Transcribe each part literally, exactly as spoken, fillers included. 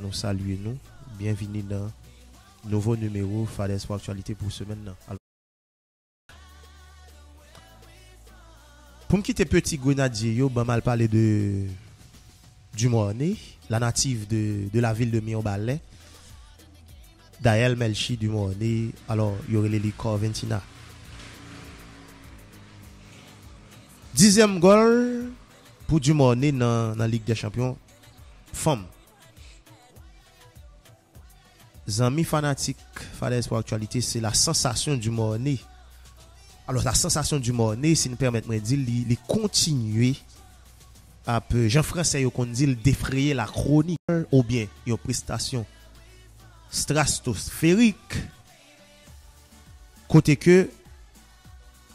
Nou salye nou. Byenvini nan nouvo nimewo Fadès pou Aktyalite pou semèn nan. Alò, pou m kite peti grenadye yo, ban m al pale de Dumornay, la native de, de la ville de Mirebalais, Daëlle Melchie Dumornay, alò, yo rele li Corventina. Dizyèm gòl pou Dumornay nan, nan Lig dè Chanpyon fanm. Zanmi fanatik Fadès pou Aktyalite, se la sansasyon Dumornay. Alò, la sansasyon Dumornay, si n pèmèt mwen di, li, li kontinye ap, jan fransè yo konn di l, défrayer la chronique, oubyen yon prestasyon stratosferik, kote ke,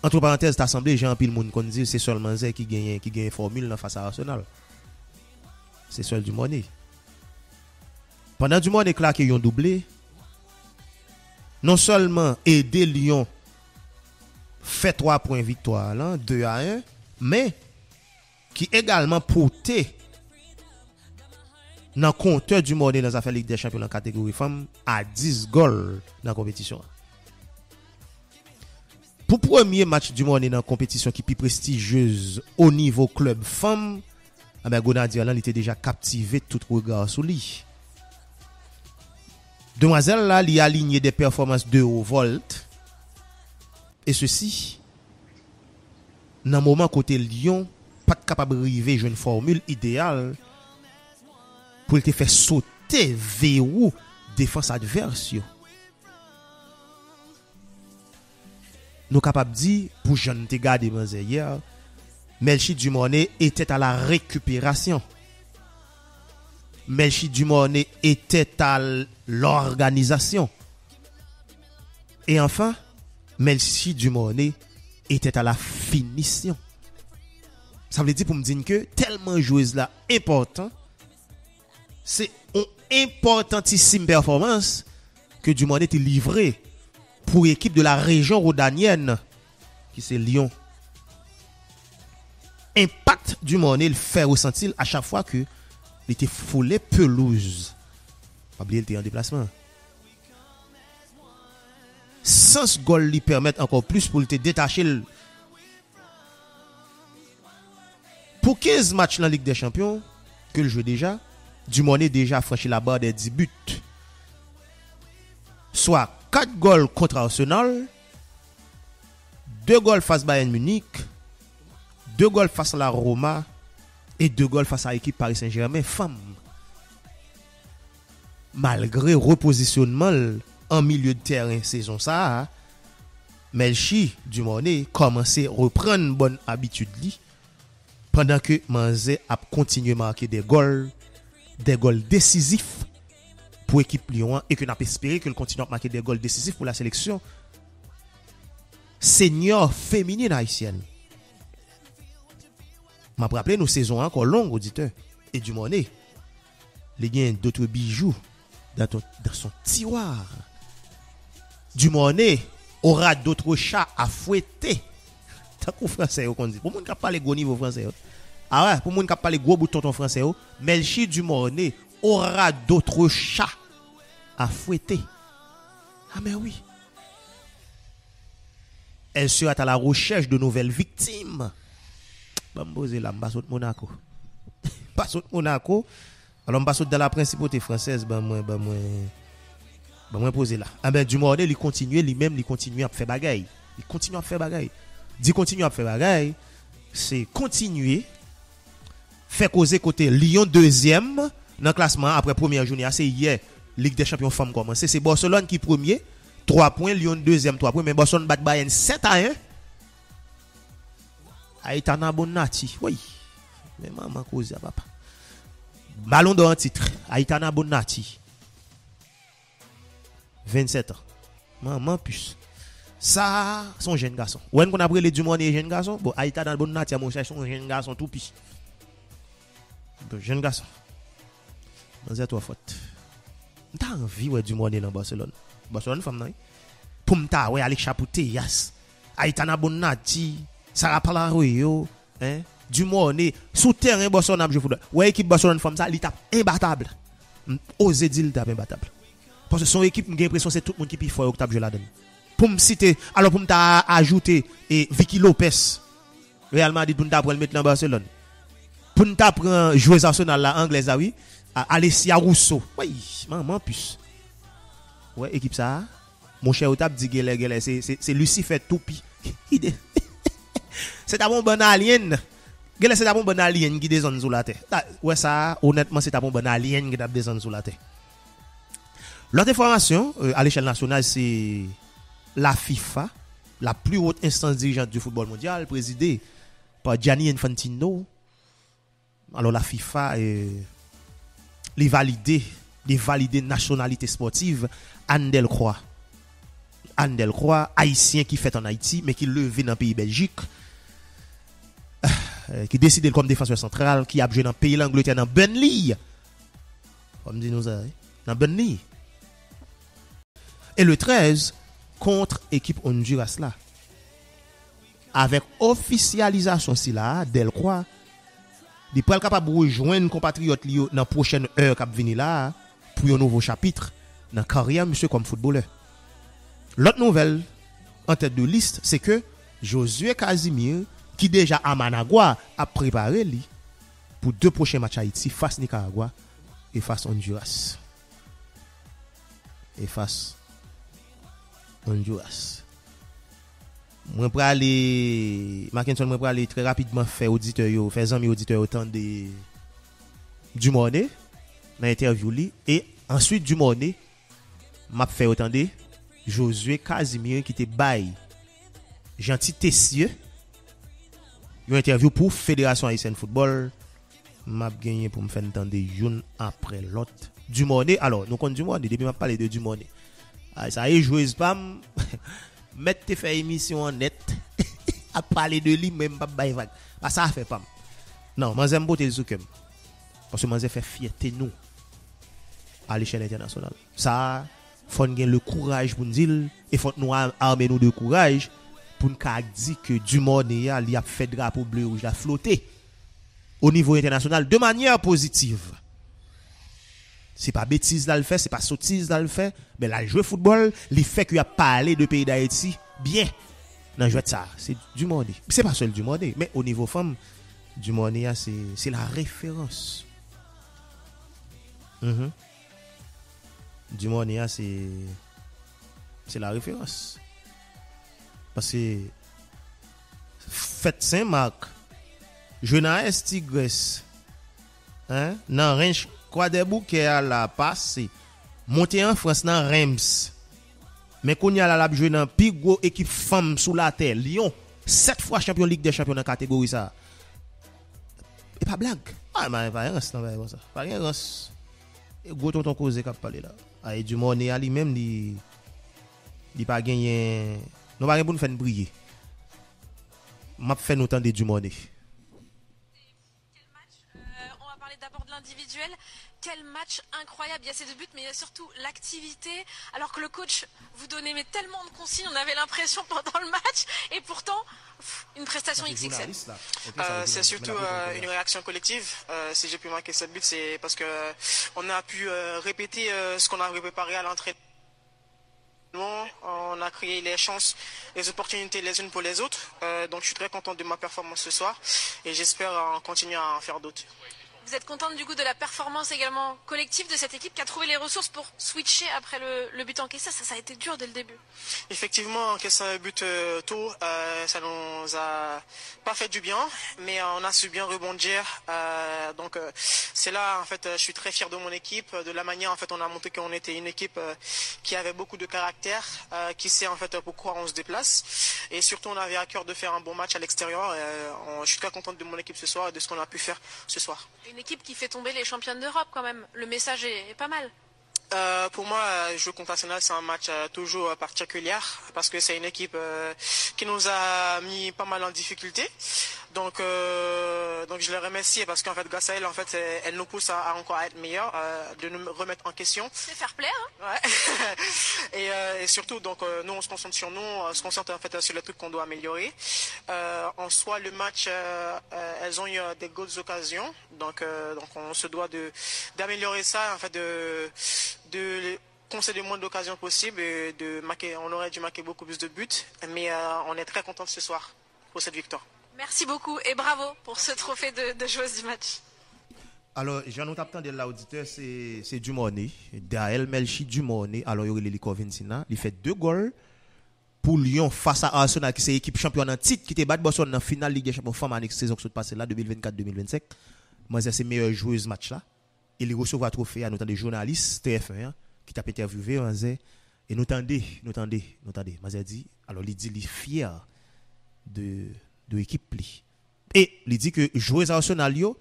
antre parantèz, ta sanble, jan anpil moun konn di, se sèl manzè ki genyen, ki genyen fòmil nan fas a Arsenal. Se sèl Dumornay. Pandan Dumornay klake yon double, non sèlman ede Lyon fè twa pwen viktwa a lan, de a en, men ki egalman pote nan kontè Dumornay nan zafè Lig dè Chanpyon nan kategori fanm a dis gòl nan konpetisyon an. Pou premye match Dumornay nan konpetisyon ki pi prestijyez o nivo klèb fanm, anben, Grenadye lan, li te deja kaptive tout rega sou li. Demwazèl la, li alinye de pèfòmans de o vòlt, e sesi nan moman kote Lyon pa t kapab rive jwenn fòmil ideyal pou l te fè sote vewou defans advès yo. Nou kapab di, pou jan n te gade manzè yè, Melchie Dumornay était à la récupération. Melchie Dumornay était à l'organisation. Et enfin, Melchie Dumornay était à la finition. Sa vle di pou m di n ke tèlman jwez la enpòtan, se yon enpòtantisim pèfòmans ke Dumornay te livre pou ekip de la rejyon rodanyèn, ki se Lyon. Enpak Dumornay l fè resanti l a chak fwa ke li te foule pelouz. Pa bliye l te an deplasman. Sans gòl li pèmèt ankò plis pou l te detache l. Pou kenz match nan Lig dè Chanpyon ke l jwe deja, Dumornay deja franchi la barre des dix buts. Swa kat gòl kont Arsenal, de gòl fas Bayern Munich, de gòl fas la Roma e de gòl fas a ekip Paris Saint-Germain fanm. Malgre repozisyonman l an milye de tèren sezon sa a, Melchie Dumornay kòmanse reprann bòn abitid li, pandan ke manzè ap kontinye make de gòl, de gòl desizif pou ekip Lyon an, e ke n ap espere ke l kontinye ap make de gòl desizif pou la seleksyon senyò feminin ayisyèn. M ap raple nou, sezon an ankò long, oditè, e Dumornay, li gen d'autres bijoux dans ton, dans son tiroir. Dumornay aura d'autres chats à fouetter. Tankou fransè yo konn di. Pou moun k ap pale gwo nivo fransè yo. A wè, pou moun k ap pale gwo bout tonton fransè yo, Melchie Dumornay aura d'autres chats à fouetter. A men wi. Elle sera à la recherche de nouvelles victimes. Ban m poze la, m pa sot Monaco. M pa sot Monaco. Alò, m pa sot dans la principauté française, ban mwen, ban mwen, ban mwen poze la. Anben, Dumornay, li kontinye, li menm, li kontinye ap fè bagay. Li kontinye ap fè bagay. Di kontinye ap fè bagay, se kontinye fè koze kote Lyon dezyèm nan klasman an apre premyè jounen an. Se yè Lig dè Chanpyon fanm kòmanse. Se Barcelone ki premye, twa pwen, Lyon dezyèm, twa pwen, men Barcelone bat Bayern sèt a en. Aitana Bonmati, woy. Men manman koze a papa. Ballon d'Or an tit, Aitana Bonmati. Vennsèt an. Manman pis. Sa, se yon jenn gason. Ou wè n konn ap rele Dumornay jenn gason? Bon, Aitana Bonmati a, monchè, se yon jenn gason tou pis. Bon, jenn gason. Manzè twò fòt. M ta anvi wè Dumornay nan Barcelone. Barcelone fanm nan, wi. Pou m ta wè Alexa Putellas, Aitana Bonmati, Sara Pallarruello, hein, Dumornay, sou tèren Barcelone ap jwe foutbòl. Wè ekip Barcelone fanm sa, li t ap enbatab. M oze di l t ap enbatab. Paske se yon ekip, m gen enpresyon se tout moun ki pi fò yo ki t ap jwe ladan l. Pou m site, alò pou m ta ajoute e Vicky Lopez, Real Madrid, pou n ta pran l met nan Barcelone. Pou n ta pran jwez Arsenal la, anglèz la, wi, a- Alessia Russo. Wi, manman pis. Wè, ekip sa a, monchè, yo t ap di genlè, genlè, se, se, se Lisifè toupi. Ki de- Se t ap yon bann alyen. Genlè se t ap yon bann alyen ki desann sou latè. Ta- Wè sa, onètman, se t ap yon bann alyen ki t ap desann sou latè. Lòt enfòmasyon, euh, a lechèl nasyonal, se la FIFA, la plus haute instance dirigeante du football mondial, prezide pa Gianni Infantino. Alò, la FIFA, euh, li valide, li valide nasyonalite spòtiv Anne Delcroix. Anne Delcroix, ayisyen ki fèt ann Ayiti, men ki leve nan peyi Bèljik, euh, ki deside l kòm defansè santral, ki ap jwe nan peyi Langletè, nan Burnley. Fò m di nou sa, wi. Nan Burnley. E le trèz, kont ekip Honduras la. Avèk ofisyalizasyon sila a, Delcroix, li pral kapab rejwenn konpatriyòt li yo nan pwochèn è k ap vini la a pou yon nouvo chapit nan karyè misye kòm foutbolè. Lòt nouvèl an tèt de lis, se ke Josué Casimir, ki deja a Managua, ap prepare li pou de pwochen match Ayiti fas Nikaragwa e fas Honduras. E fas Honduras. Mwen prale, Mackenson, mwen prale trè rapidman fè oditè yo, fè zanmi oditè yo tande Dumornay nan entèvyou li. E answit Dumornay, m ap fè yo tande Josué Casimir ki te bay Jeanty Tessier yon entèvyou pou Federasyon Ayisyèn Foutbòl. M ap genyen pou m fè n tande youn apre lòt. Dumornay, alò, nou konn Dumornay, depi m ap pale de Dumornay. Ay, sa e jwez pa m, mèt te fè emisyon an nèt, ap pale de li, men m p ap bay vag. Pa sa afè pa m. Non, manzè m pote l sou kè m. Paske manzè fè fyète nou a lechèl entènasyonal. Sa a, fò n gen le kouraj pou n di l, e fò nou a- ame nou de kouraj pou n ka di ke Dumornay a, li ap fè drapo ble wouj la flote o nivo entènasyonal de manyè pozitiv. Se pa betiz l al fè, se pa sotiz l al fè, men l al jwe foutbòl, li fè ke y ap pale de peyi Dayiti byen nan jwèt sa a. Se Dumornay. Se pa sèl Dumornay, men o nivo fanm, Dumornay a, se, se la referans. Mhm. Dumornay a, se, se la referans. Paske fèt Sen Mak, jwe nan A S Tigres, en, nan Rench Kwadèboukè a la pase, monte an Frans nan Reims. Men kounye a la, l ap jwe nan pi gwo ekip fanm sou latè, Lyon, sèt fwa chanpyon Lig dè Chanpyon nan kategori sa a. E pa blag. Ah, men pa gen rans nan bagay konsa. Pa gen rans. E gwo tonton koze k ap pale la. Ay, Dumornay a li menm, li, li pa genyen, nou pa gen pou n fè n priye. M ap fè nou tande Dumornay. Euh, on va parler d'abord de l'individuel. Quel match incroyable. Il y a ces deux buts, mais il y a surtout l'activité. Alors que le coach vous donnait mais tellement de consignes, on avait l'impression pendant le match. Et pourtant, pff, une prestation X X L. Euh, c'est surtout euh, une réaction collective. Euh, si j'ai pu marquer ce but, c'est parce que euh, on a pu euh, répéter euh, ce qu'on avait préparé à l'entraînement. On a créé les chances, les opportunités les unes pour les autres. Euh, donc je suis très content de ma performance ce soir et j'espère en continuer à en faire d'autres. Vous êtes contente du coup de la performance également collective de cette équipe qui a trouvé les ressources pour switcher après le, le but encaissé. Ça, ça a été dur dès le début. Effectivement, encaisser un but euh, tôt, euh, ça nous a pas fait du bien, mais euh, on a su bien rebondir. Euh, donc euh, c'est là, en fait, euh, je suis très fier de mon équipe, de la manière, en fait, on a montré qu'on était une équipe euh, qui avait beaucoup de caractère, euh, qui sait, en fait, pourquoi on se déplace. Et surtout, on avait à cœur de faire un bon match à l'extérieur. Euh, on- je suis très contente de mon équipe ce soir et de ce qu'on a pu faire ce soir. Une équipe qui fait tomber les championnes d'Europe quand même. Le message est, est pas mal. Euh, pour moi, euh, jouer contre Arsenal, c'est un match euh, toujours euh, particulier parce que c'est une équipe euh, qui nous a mis pas mal en difficulté. Donc, euh, donc je les remercie parce qu'en fait, grâce à elle, en fait, euh, elle nous pousse à, à encore être meilleurs, euh, de nous remettre en question. C'est fair play, hein ? Ouais. Et, euh, Surtout, donc, euh, nous, on se concentre sur nous, on se concentre en fait sur les trucs qu'on doit améliorer. Euh, en soi, le match, euh, euh, elles ont eu euh, des grosses occasions. Donc, euh, donc, on se doit de d'améliorer ça, en fait, de de qu'on s'ait le moins d'occasions possible et de marquer. On aurait dû marquer beaucoup plus de buts, mais euh, on est très content ce soir pour cette victoire. Merci beaucoup et bravo pour ce trophée de, de joueuse du match. Alò, jan nou t ap tande l la, oditè, se, se Dumornay, Daëlle Melchie Dumornay, alò yo rele li Corventina, li fè de gòl pou Lyon fas a Arsenal ki se ekip chanpyon an tit ki te bat Boston nan final Lig dè Chanpyon fanm ane sezon ki sot pase la, de mil vennkat de mil vennsenk. Manzè se meyè jwez match la. E li resevwa twofe a, nou tande jounalis T F un an ki t ap entèvyouve manzè, e nou tande, nou tande, nou tande, manzè di, alò li di li fyè de, de ekip li. E li di ke jwez Arsenal yo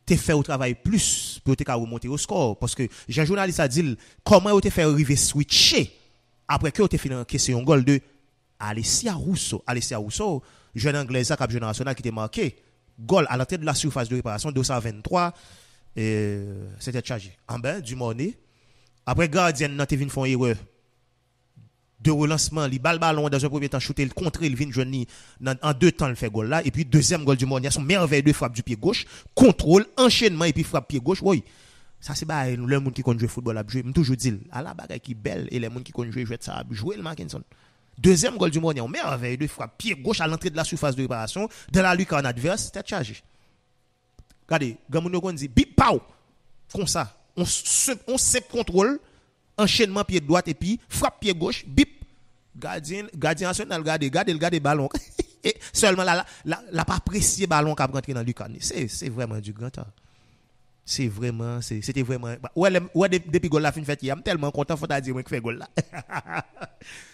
te fè yo travay plis pou yo te ka remonte yo skò, paske jan jounalis la di l, kòman yo te fè yo rive switche apre ke yo te fin ankese yon gòl de Alessia Russo. Alessia Russo, jèn anglèz la k ap jwe nan Arsenal ki te make gòl à l'entrée de la surface de réparation, deux cent vingt-trois, e se tèt chaje. Anben, Dumornay, apre gadyèn nan te vin fè yon erè de relansman, li ba l balon an dans un premier temps, choute l, kontre l, vin jwenn li nan, an de tan l fè gòl la, epi dezyèm gòl Dumornay a, se yon mèvèy de frap du pye goch, kontwòl, anchènman epi frap pye goch, woy. Sa se bagay lè moun ki konn jwe foutbòl ap jwe. M toujou di l, ala bagay ki bèl e lè moun ki konn jwe jwèt sa ap jwe l, Mackenson. Dezyèm gòl Dumornay, yon mèvèy de frap pye goch à l'entrée de la surface de réparation, dans la lucarne adverse, tèt chaje. Gade, granmoun yo konn di, bip, paw! Konsa, on senp, on senp kontwòl, anchènman pye dwat epi frap pye goch, bip! Gadyen, gadyen Arsenal gade, gade l gade balon. E sèlman la, la, la, l ap apresye balon k ap rantre nan likann li. Se, se vrèman du grand art. Se vrèman, se, se te vrèman, ou wè, lè m, ou wè de- depi gòl la fin fèt yè, m tèlman kontan, fò ta di mwen k fè gòl la.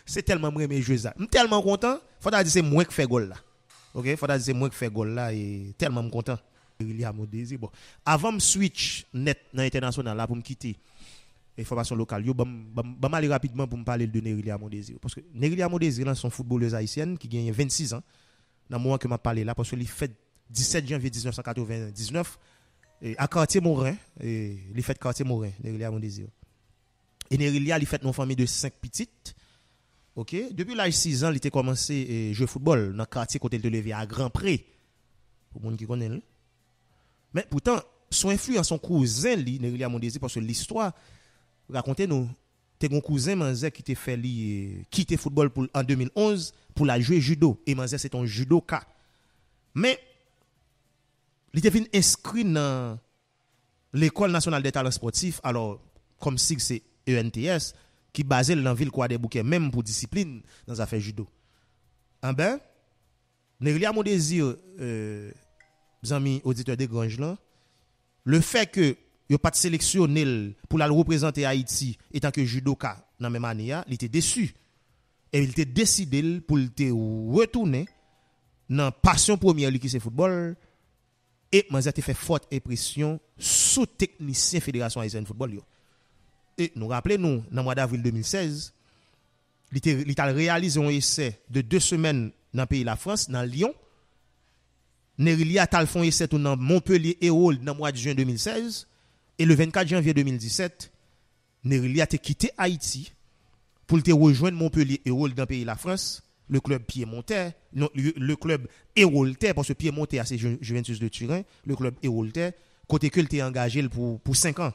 Se tèlman m renmen jwez la. M tèlman kontan, fò ta di se mwen k fè gòl la. Ok, fò ta di se mwen k fè gòl la e tèlman m kontan. Nerilia Mondésir. Bon, avan m switch nèt nan entènasyonal la pou m kite enfòmasyon lokal yo, ban m, ban m, ban m ale rapidman pou m pale de Nerilia Mondésir. Paske Nerilia Mondésir lan se yon foutbolèz ayisyèn ki genyen vennsis an nan moman ke m ap pale la, paske li fèt disèt janvye diznèf san katrevendiznèf, e, a Kartye Moren, e, li fèt Kartye Moren, Nerilia Mondésir. E Nerilia, li fèt nan yon fanmi de senk pitit. Ok, depi laj sis an, li te kòmanse, e, jwe foutbòl nan katye kote l te leve a Granpre. Pou moun ki konnen l. Men poutan, sou enfliyans yon kouzen li, Nerilia Mondésir, paske listwa rakonte nou, te gen yon kouzen manzè ki te fè li, e, kite foutbòl pou l an de mil onz pou l al jwe jido. E manzè se te yon jidoka. Men, li te vin enskri nan Lekòl Nasyonal dè Talan Spòtif, alò, kòm sig se E N T S, ki baze l nan vil Kwadèboukè menm pou disiplin nan zafè jido. Anben, Nerilia Mondésir, e, zanmi oditè Degranj lan, le fè ke yo pa t seleksyone l pou l al reprezante Ayiti etanke jidoka nan menm ane a, li te desi. E li te deside l pou l te retounen nan pasyon premyè li ki se foutbòl, e manzè te fè fòt enpresyon sou teknisyen Federasyon Ayisyèn Foutbòl yo. E nou raple nou, nan mwa davril de mil sèz, li te, li t al reyalize yon esè de de semèn nan peyi Lafrans, nan Lyon. Nerilia t al fè yon esè tou nan Montpellier Hérault nan mwa jen de mil sèz. E le vennkat janvye de mil disèt, Nerilia te kite Ayiti pou l te rejwenn Montpellier Hérault nan peyi Lafrans, le club piémontais, non, le, le club héroltais, paske Pyemonte a se Ju- Juventus de Turin, le club héroltais, kote ke l te angaje l pou, pou senk an.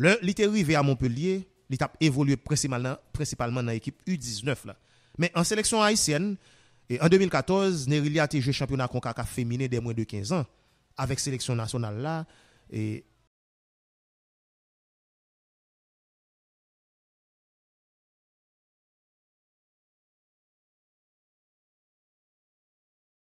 Lè li te rive a Montpellier, li t ap evolye prensipalman, prensipalman nan ekip U diznèf la. Men an seleksyon ayisyèn, e, an de mil katòz, Nerilia te jwe chanpyona konkakaf feminen dè mwen de kenz an avèk seleksyon nasyonal la, e